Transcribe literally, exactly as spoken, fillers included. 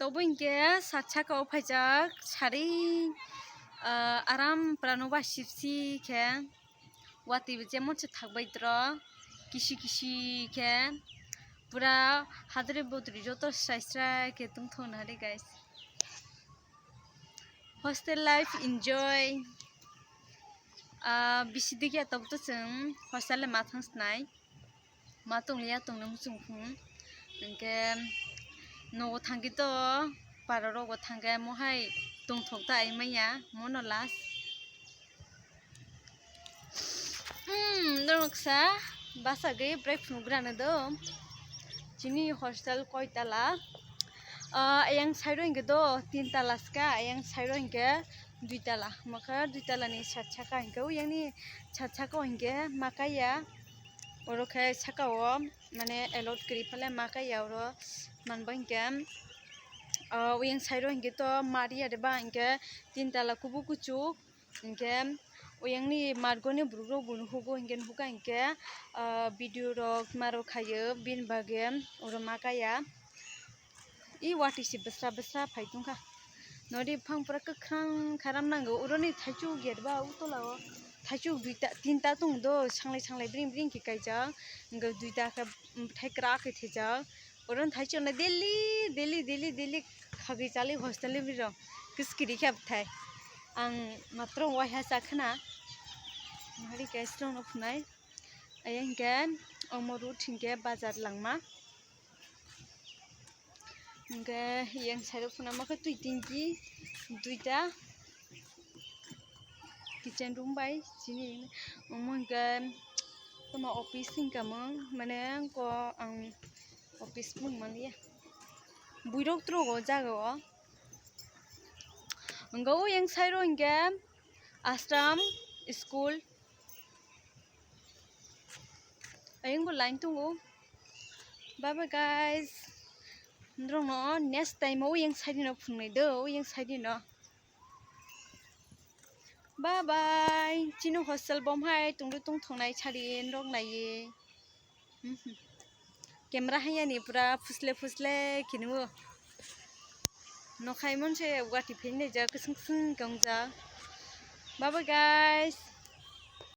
Tobo hinkhe sat saka o phaijak sari, ah, aram prano ba sipsi khe watwi bo jemon se thakbai tro kisi kisi khe pura hadri bodri joto srai srai khe tongthok nari guys. Hostel life enjoy. Ah, bisi dikya tobo to chwng hostel le ma thang snai. Ma tonglia tongno muchung phung. Hinkhe nogo thangkhe to para rogo thangkhe mohai tongthok ta ai manya mono last. Hmm, noroksa bachagwi bwrwi phunuk rano do. Chini hostel koi tala? Ah, ayang side o hinkhe do tin tala ska, ayang side o hinkhe dui tala. Mokhe dui tala ni sat saka hinkhe, uyang ni sat saka o hinkhe ma kaiya. Oro khe saka o mane allot kwrwi phale ma kaiya oro manba hinkhe. Ah, uyang side o hinkhe to ma riya de ba hinkhe tin tala kubu kuchuk. Hinkhe oyangni margoni borok rok bo nuhugo, hinkhe nuhuka hinkhe, ah, video rok ma rok khaio bini bagwi oro ma kaya. I watwi se bwsra bwsra phai tongkha. Nodi buphang pura kwkhwrang kharam nango. Oroni thaichuk ya ba o tola o. Thaichuk duita tinta tong do, sanglai sanglai bring bring khe kaijak. Hinkhe duita khe bwthai kwrak khe thwijak. Oro thaichuk no daily, daily, daily, daily khagwi chali hostel ni birok. Kiskiri khe bwthai. Ang matro waiha cha khna. Mahari khe strong no phunai. Ayang khe omo road hinkhe bazar langma. Hinkhe yang side o phunama khe twi tingki duita. Kitchen room bai chini omo hinkhe toma office hinkha mung mane ko ang office mung manya buirok trok o jaga o. Hinkhe o yang side o hinkhe ashram school. Ayang bo line tongo. Bye bye guys. Norok no next time o yang side no phungnai do, yang side no. Bye bye. Chini hostel bom hai tongdo tong thongnai sari norok naiye. Mhm. Camera hanya ni pura phusle phusle khe nungo. Nokhai monse wati phin ni ja kusung kusung kong ja. Bye bye guys.